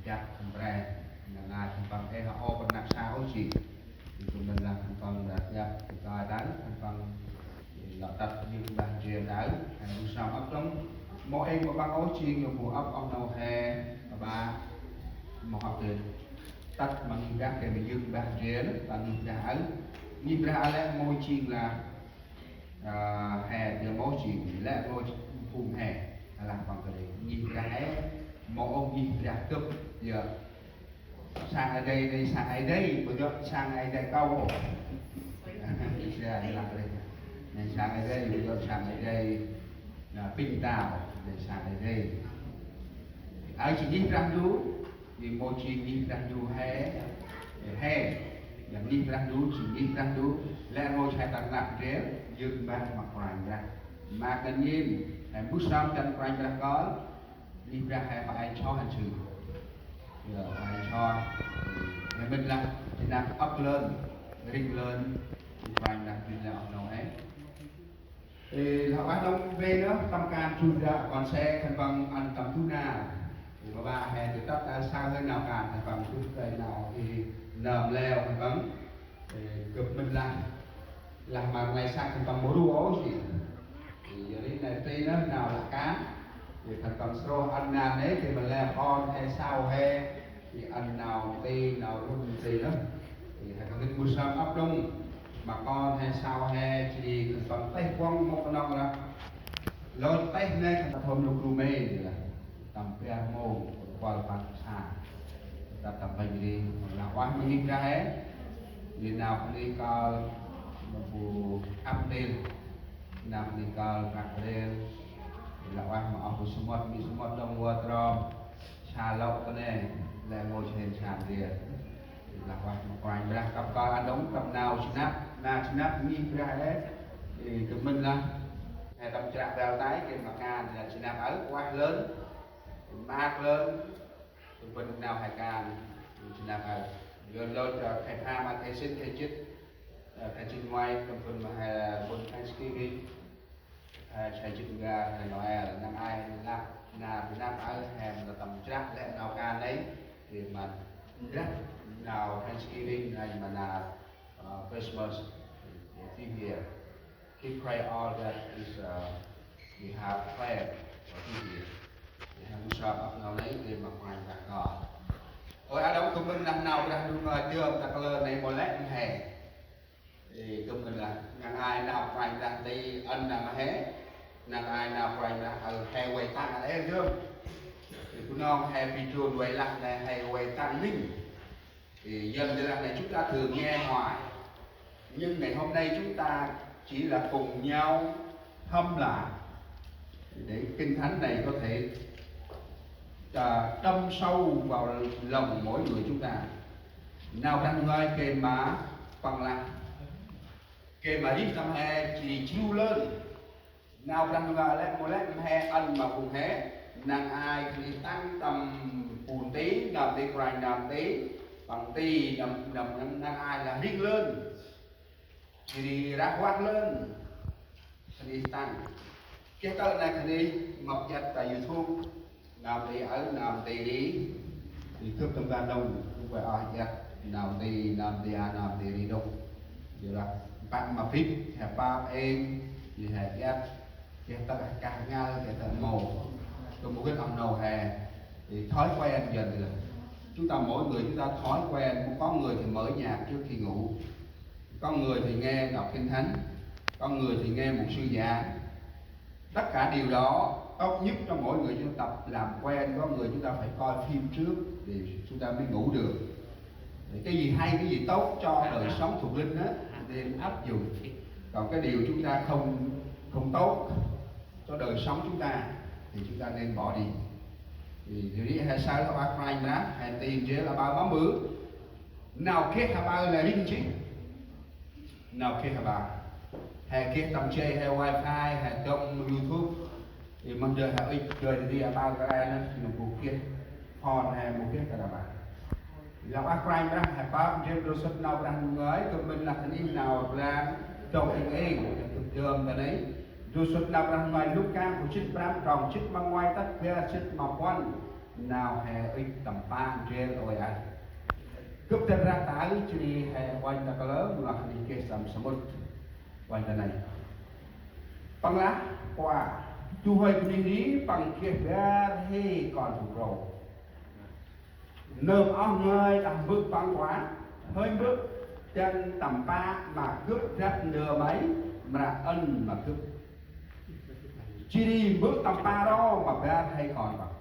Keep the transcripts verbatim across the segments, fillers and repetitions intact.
Yap khân pre, ngăn ai khân păng ê hŏ ôp năp sa ôh jêng. Jêh kơt mĭn lah khân păng đă yap kơ kơi đăo, khân păng lŏ tât yơk mbah ndrel đăo, he bu sơm ăp đŏng. Mâu êng ma păng ôh jêng, yơh bu ăp oh nô he, ba, mâu hŏ kơ tât ma ngih Brah kơ ma yơk mbah ndrel, păng ngih Brah aơ. Ngih Brah aơ lĕ mâu jêng lah, ơ, he, yơh mâu jêng, lĕ mâu phung he, lah păng kơt ngih Brah he, mâu ôh ngih Brah gâp, yơh. Sang Ơi Adai, Ơi Adai, sang Ơi Adai, bu djơ̆ sang Ơi Adai kâo. Ơ, lah kơt. Nê sang Ơi Adai, bu djơ̆ sang Ơi Adai, nê pinh tao, nê sang Ơi Adai. Aơ jêng ngih Brah Ndu, nê mâu jêng ngih Brah Ndu he, he. Yơh ngih Brah Ndu, jêng ngih Brah Ndu, lĕ mâu he tâm rnglăp ndrel, yơk mbah ma Kôranh Brah. Ma kơt ngăn, he bu sơm tâm Kôranh Brah kơl, ngih Brah he hŏ ay cho hăn sưng. Yơh, ay cho. He mĭn lah, jêh năp ăp lơn, ring lơn, Kôranh Brah jêh lah oh nô he. Ê, lah ueh đŏng bê nơh, tâm kan jŭr dă kon se khân păng ăn tâm du nar. Ê, ba ba he dơi tât ta saơ hơi nau kan khân păng jŭr dơi nau, ê, nơm leo khân păng. Ê, gâp mĭn lah, lah ma nglay săk khân păng mâu ru ôh jêh. Ê, yơh ri nê tê nơh nau lah kan. Ê, khân păng srôh ăn nar nê, kơt ma leo kon he sau he. Ê, ăn nau tê, nau rŭng tê nơh. Ê, he kơt bu sơm ăp đŏng. Ma kon he sau he, jêh ri khân păng têh kuŏng mâu knŏng lah. Lôch têh nê khân păng thôm lôk rŭ mê, jêh lah. Tâm bar mông, kuăl păng sa. Tât tâm păng jêh ri, lah ueh ma ngih Brah he. Ê, nau kơt kơl, ma bu ăp đêl. Nau kơt kơl, ăp đêl. Ê, lah ueh ma oh bu samƀŭt, mi samƀŭt đŏng vơt rom. Sa lôk kơt nê, lĕ mâu jêh hên sa ndrel. Lah ueh ma Kôranh Brah, kăp kơl ăn đŏng, tâm nau jêh năp, nau jêh năp ngih Brah he. Ê, kơt mĭn lah. He tâm chră băl tay, kơt ma kan, nau jêh năp aơ, ueh lơn, maak lơn, kơt mĭn nau he kan, jêh năp aơ. Yơh lôch, ơ, khay pham, khay sĭn, khay jât, ơ, khay jât ngoai, kơt mĭn ma he, ơ, bơ̆n Thanksgiving. He, he jât nga, he Noel, năng ai lah, nau jêh năp aơ, he mâu tâm chră lĕ nau kan nây, ê, ma Brah, nau Thanksgiving, nây ma nau, ơ, Christmas, ê, this year. He pray all that is, uh, we have planned for this year. Ê, he bu sơm ăp nau nây, ê, ma Kôranh Brah kơl. Ôi, a đŏng kơt mĭn lah nau Brah Ndu ngơi dơm ta kalơ nây mâu lĕ mhe. Ê, kơt mĭn lah, năng ai nau Kôranh Brah nti ăn nau ma he, năng ai nau Kôranh Brah, ơ, he vay tăng ăn he dơm. Ê, Bunong he bi trôn vay lah nê he vay tăng nĭng. Ê, dần dần là này chúng ta thường nghe hoài. Nhưng ngày hôm nay chúng ta chỉ là cùng nhau hâm lại để Kinh Thánh này có thể, à, đâm sâu vào lòng mỗi người chúng ta. Nau Brah Ndu ngơi kơt ma păng lah, kơt ma rih tâm he jêh ri jru lơn. Nau Brah Ndu ngơi lĕ mâu lĕ mhe ăn ma phung he, năng ai khân ay tăng tâm phung ti, nơm ti Kôranh nơm ti, păng ti, nơm, nơm, nơm, năng ai lah ring lơn. Jêh ri rah vah lơn. Khân ay tăng. Geh tơl nây khân ay mâp jât ta YouTube. Nơm ti aơ, nơm ti ri. Ri gâp tâm ban đŏng, gâp vay oh jât. Nơm ti, nơm ti a, nơm ti ri đŏng. Jêh lah, păng ma bit, he pap êng, jêh he jât. Geh tơl kah ngăn, geh tơl mâu. Gâp mâu gĭt oh nô he. Thì thói quen dần rồi. Chúng ta, mỗi người chúng ta thói quen, có người thì mở nhạc trước khi ngủ. Có người thì nghe đọc Kinh Thánh, có người thì nghe mục sư giảng. Tất cả điều đó tốt nhất cho mỗi người chúng ta tập làm quen, có người chúng ta phải coi phim trước thì chúng ta mới ngủ được. Thì cái gì hay, cái gì tốt cho đời sống thuộc linh đó, nên áp dụng. Còn cái điều chúng ta không, không tốt cho đời sống chúng ta thì chúng ta nên bỏ đi. Thì điều này he saơ lah ueh Kôranh Brah, he nti ndrel aƀaơ mâm ƀư. Nau geh aƀaơ lah ring jêh. Nau geh aƀaơ. He geh tâm jay, he wifi, he dŏng YouTube. Ê, mâm dơi he ŭch dơi ri aƀaơ kơt nây, nơm bu geh phone he mâu geh kơt aƀaơ. Lah ueh Kôranh Brah, he pơk ndrel ndrôl sŭt nau Brah Ndu ngơi, gâp mĭn lah khân ay nau blang dŏng êng êng, gâp dơm ta nây. Ndrôl sŭt nau Brah Ndu ngơi Luka, nkô̆ jât prăm, trong jât ma nguay tât bar jât ma puăn. Nau he ŭch tâm pă ndrel ôi aơ. Gâp dăn răk ta aơ, jêh ri he uănh ta kalơ, mâu lah kơt geh tâm samƀŭt uănh ta nây. Păng lah: Kua, du huê bunuyh ri păng geh bar hê kon bu brô. Nơm oh ngơi đah mbơ̆ păng kua, hơi mbơ̆, dăn tâm pă ma gâp drăp ndơ may mra ăn ma gâp. Jêh ri mbơ̆ tâm pă ro ma bar hê kon păng.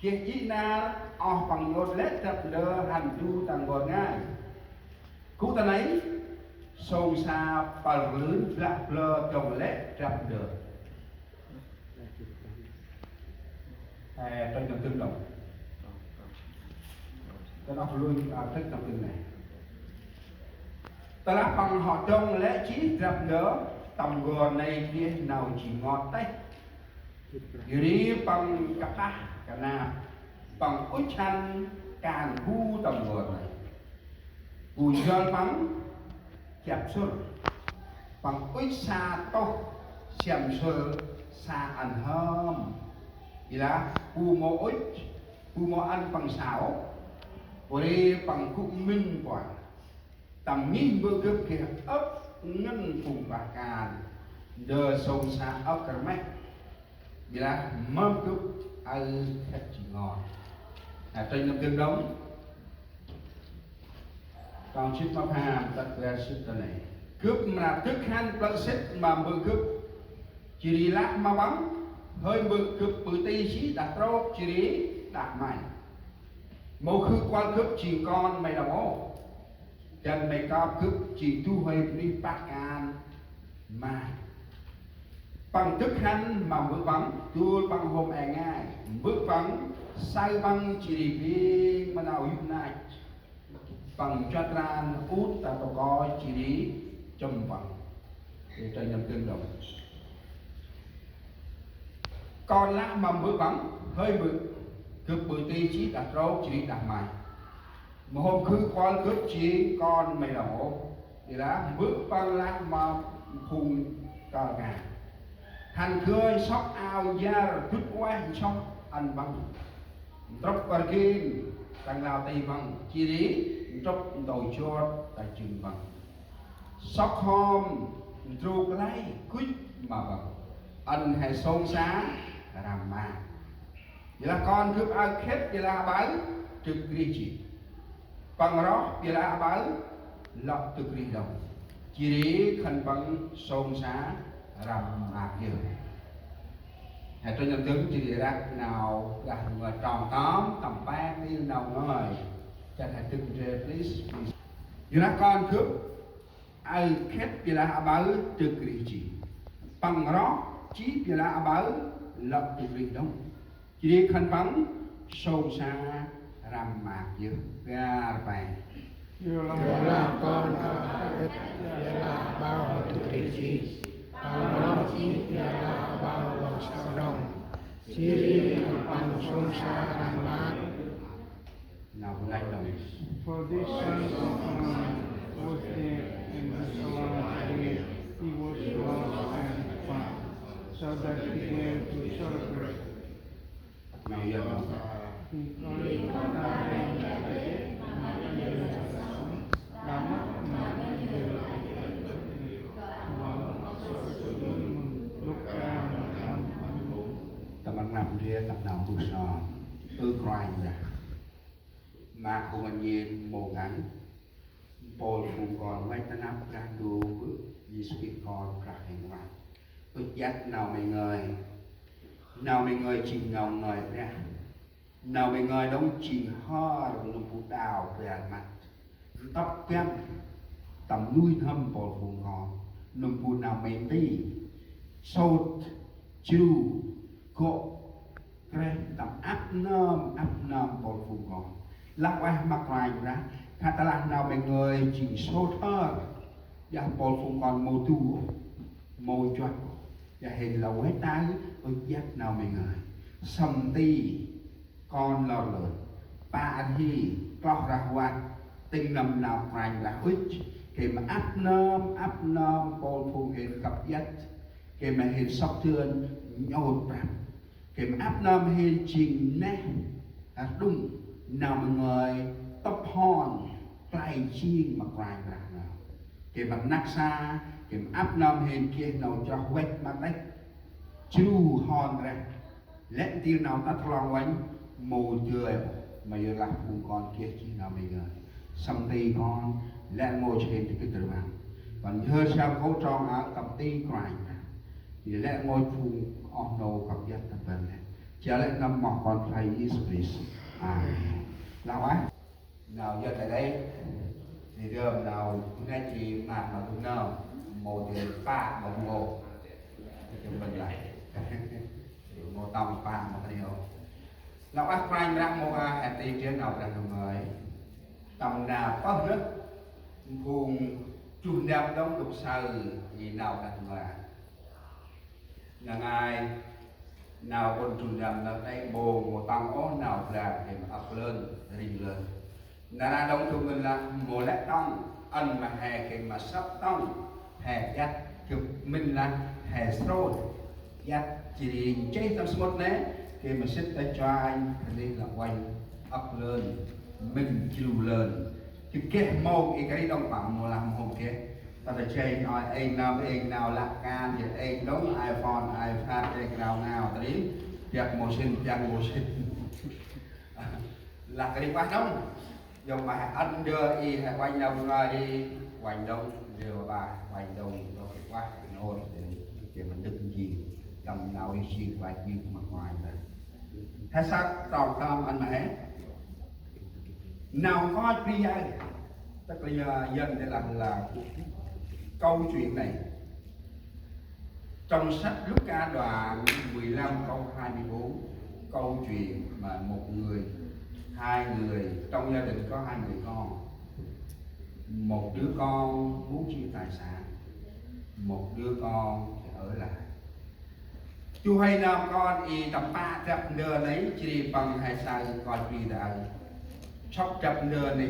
Geh i nar oh păng ngot lĕ drăp ndơ hăn du ta n'gor ngai. Gŭ ta nây, sông sa păl rlưn blah blơ dŏng lĕ drăp ndơ. Ê, trôch nâm dâng đŏng. Tơ nŏk lui, a, trôch nâm dâng nây. Tơ lah păng hŏ dŏng lĕ jêh drăp ndơ, tâm n'gor nây geh nau ji ngot têh. Yor ri păng kơpah kơnap, păng ŭch hăn kan bu tâm n'gor nây. Bu jol păng jăp sŭr. Păng ŭch sa tôh siăm sŭr sa ăn hơm. Ƀiălah bu mâu ŭch, bu mâu ăn păng sa ôh. Pô ri păng gŭ mĭn păng. Tâm ngih mbơ̆ gâp geh âk ngăn phung bah kan. Ndơ sông sa âk rmeh. Ƀiălah mâm gâp aơ khât ji ngot. A, trôch nâm dâng đŏng. Tong jê̆t ma pham, tât bar jê̆t ta nây. Gâp mra dâk hăn plơ̆ sĭt ma mbơ̆ gâp. Jêh ri lah ma păng: Hơi mbơ̆, gâp ƀư ti jêh đah trôk jêh ri đah may. Mâu khư kuăl gâp jêng kon may đŏng ôh. Dăn may kơp gâp jêng du huê bunuyh pah kan may. Păng dâk hăn ma mbơ̆ păng, dôl păng hôm e ngai. Mbơ̆ păng saơ păng jêh ri bêng ma nau yô̆ nach. Păng nchuăt ran ŭt ta tô ko jêh ri chŭm păng. Ê, trôch nâm dâng đŏng. Kon lah ma mbơ̆ păng: Hơi mbơ̆, gâp ƀư ti jêh đah trôk jêh ri đah may. Mâu hôm khư kuăl gâp jêng kon may đŏng ôh. Ƀiălah mbơ̆ păng lah ma phung kơl kan: Hăn gơnh sŏk ao yar dŭt ueh nsoh ăn păng. Ntrŭp rgên ta nglao ti păng, jêh ri ntrŭp ntô jot ta jâng păng. Sŏk hom ndrôk lay gŭch ma păng. Ăn he sông sa răm maak. Ƀiălah kon gâp aơ khât, ƀiălah aƀaơ dâk rêh jêh. Păng roh, ƀiălah aƀaơ lŏ dâk rêh đŏng. Jêh ri khân păng sông sa răm maak yơh. He trôch nâm dâng, jêh ri răk nau Brah Ndu trŏng tâm, tâm pe ntil nau ngơi. Chăn he dâk ndrel, please, please. Ƀiălah kon gâp aơ khât, ƀiălah aƀaơ dâk rêh jêh. Păng roh jêh, ƀiălah aƀaơ lŏ dâk rêh đŏng. Jêh ri khân păng sông sa răm maak yơh. Bar pe. Ƀiălah kon gâp aơ khât, ƀiălah aƀaơ dâk rêh jêh. Păng roh jêh, ƀiălah aƀaơ lŏ saơ đŏng. Jêh ri khân păng sông sa răm maak. Nau Bunong đŏng. For this son of man was dead and is alive again. He was lost and found, so that we dare to celebrate. Nau Yuăn đŏng. Vì con Người con ta đang là chết mà nay lại sống, đã mất mà nay lại sống. Luca một trăm mười bốn. Tâm ăn nạp ria tâm nau bu son. Ơ Kôranh Brah. Ma khôn ngoan, nhên mô ngăn. Mpôl phung kon văch ta năp Brah Ndu, Yêsu Krist Kon Brah Huêng Ueh. Ŭch iăt nau May ngơi. Nau May ngơi jêng nau ngơi Brah. Nau May ngơi đŏng jêng hŏr nâm bu đao bar măt. Ntŭp găn tâm nuih n'hâm mpôl phung kon. Nâm bu nau May nti. Sôt, jru, gŏ, kreh tâm ăp nơm, ăp nơm mpôl phung kon. Lah ueh ma Kôranh Brah, khă tơlah nau May ngơi jêng sôt hŏr. Ƀiălah mpôl phung kon mâu du, mâu nchuăt. Ƀiălah hên lŏ ueh ta, ŭch iăt nau May ngơi. Săm nti, kon lor lơn. Pă rhi, kloh rah văt, tĭng nâm nau Kôranh Brah ŭch. Gay ma ăp nơm, ăp nơm mpôl phung hên kăp iăt. Gay ma hên sŏk dơn, nhôt prăp. Gay ma ăp nơm hên jêng neh Ăt đŭng nau mĭn ngơi tŭp hŏn klei jêng ma Kôranh Brah nơh. Gay ma rnăk sa, gay ma ăp nơm hên geh nau chroh văch ma đêk. Jru hŏn reh. Lĕ ntil nau tât klŏng uănh, mâu dơi ma yor lah phung kon geh jêh nau mĭn ngơi. Săm ti kon, lĕ ngôi jêh hên ti kĭt rmăng. Kon nhhơr siam kô̆ trong aơ tâm ti Kôranh Brah. Lĕ ngôi phung oh nô kăp iăt tâm ban lĕ. Chia lĕ nâm moh kon Kôranh Yêsu Krist. Amen. Nau ah. Nau yơh ta đây. Thì gơm nau ngai chi mah ma tum nau. Mâu dơi pă ma tum ô. Thì gơm bân lai. Mâu tăm pă ma tum nau. Nau ah Kôranh Brah mâu ah hên ti jêh nau Brah nau ngơi. Tâm nau pơh nơh. Phung chuh ndăm đŏng gâp saơ i nau Brah nau ngơi. Năng ai nau ƀon trun ndăm nơh đê̆ mông mâu tăng ôh nau blang gay ma âk lơn, rĭng lơn. Nar aơ đŏng gâp mĭn lah mâu lĕ tŏng, ăn ma he gay ma săp tŏng, he iăt gâp mĭn lah he srôt. Iăt jêh ri nchih tâm samƀŭt nê, gay ma sĭt ta chuanh, kơt nây lah uănh âk lơn, mĭn jru lơn. Gay geh mông i kri đŏng păng mâu lah mâu hôm geh. Tât ta jay nau êng nau êng nau lah kan, jay êng đŏng iPhone, iPad, êng nau ngao ta ri, biăk mâu sĭn, biăk mâu sĭn. Lah kri uah đŏng. Yơh ma he ăn ndơ i he uănh nau ngơi ri, uănh đŏng, ndơ ba, uănh đŏng, đŏng kri uah, nô, jay ma ndâk jêng, tâm nau i jêng, uănh jêng, ma uănh đŏng. He săk trong tâm ăn ma he. Nau nkoch bri aơ. Tức là dân đây là, là câu chuyện này. Trong sách Luca đoạn mười lăm câu hai mươi bốn, câu chuyện mà một người, hai người, trong gia đình có hai người con. Một đứa con muốn chia tài sản, một đứa con thì ở lại. Chu huê nơm kon i tâm pă drăp ndơ nây, jêh ri păng he saơ nkoch bri ta aơ. Sŏk drăp ndơ nây